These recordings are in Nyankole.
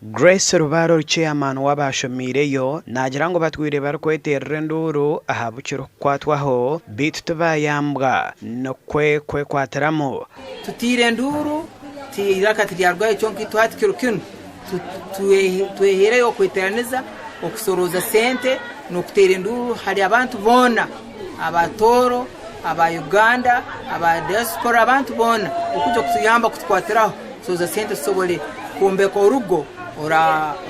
Grace Rubaare ori Chairman w'abaashomiireyo naagira ngu batwire barikweteerera enduuru aha bu kirikukwatwaho beitu tibaayambwa nikwo kwekwatiramu. Tutaire enduuru eiraka tiryarugayo kyonka itwe hati kiro kinu twehaireyo okweteraniza okusorooza sente n'okuteera enduuru hari abantu boona aba Tooro, aba Uganda, aba diaspora abantu boona okwija kutuyamba kutukwatiraho kusorooza sente tusobole kwombeka orugo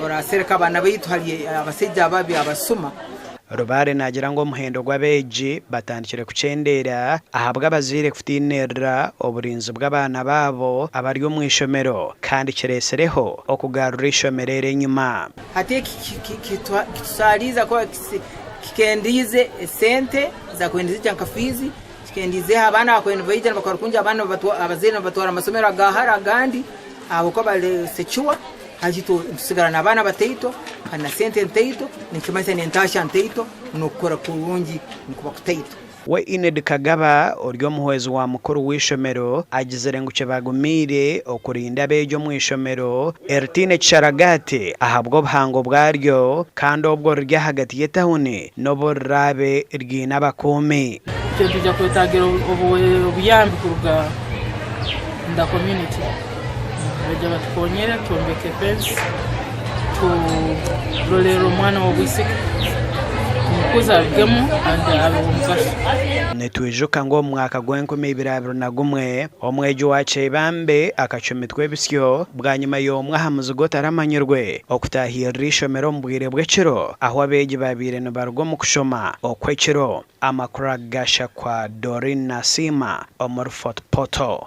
orasereka abaana baitu hari abasaija ababi abasuma. Rubaare naagira ngu omuhendo gw'abeegi batandikire kukyendeera ahabw'abazaire kutiinirira oburinzi bw'abaana baabo abari omu ishomero kandi kireetsireho okugarura eishomero eri enyima. Hati eki kitusaariize kuba kikendiize esente ezakwenda nka fiizi, kikendiizeho abaana abakwenda nibaija nibakora kurungi abaana abazaire nibabatwara omu masomero aga hare agandi ahabw'okuba bari secure. Hati itwe nitusigara n'abaana bataito kandi na sente ntaito, nikimanyisa n'entaahya ntaito, n'okukora kurungi nikuba kutaito. We Enid Kagaba ori omuhwezi wa mukuru w'eishomero agizire ngu kibagumiire okurinda abeegi omu ishomero eritaine kisharagaati ahabw'obuhango bwaryo kandi obwo riri ahagati y'etawuni n'obu riraabe ryine abakuumi. Itwe nitwija kwetaagira obuyambi kuruga omu the community. Baija batukonyere twombeke fence, turolerre omwana w'obwisiki, tumukuze arugemu kandi abe w'omugaso. Nitwijuka ngu omu mwaka gw'enkumi ibiri 21, omwegi wa Kyebambe akacumitwa ebisyo bwanyima y'omwe aha muzigu otaramanyirwe okutaahirira eishomero omu bwire bw'ekiro ahu abeegi baabaire nibaruga omu kushoma okw'ekiro. Amakuru aga gashakwa Doreen Nasiima omuri Fort Portal.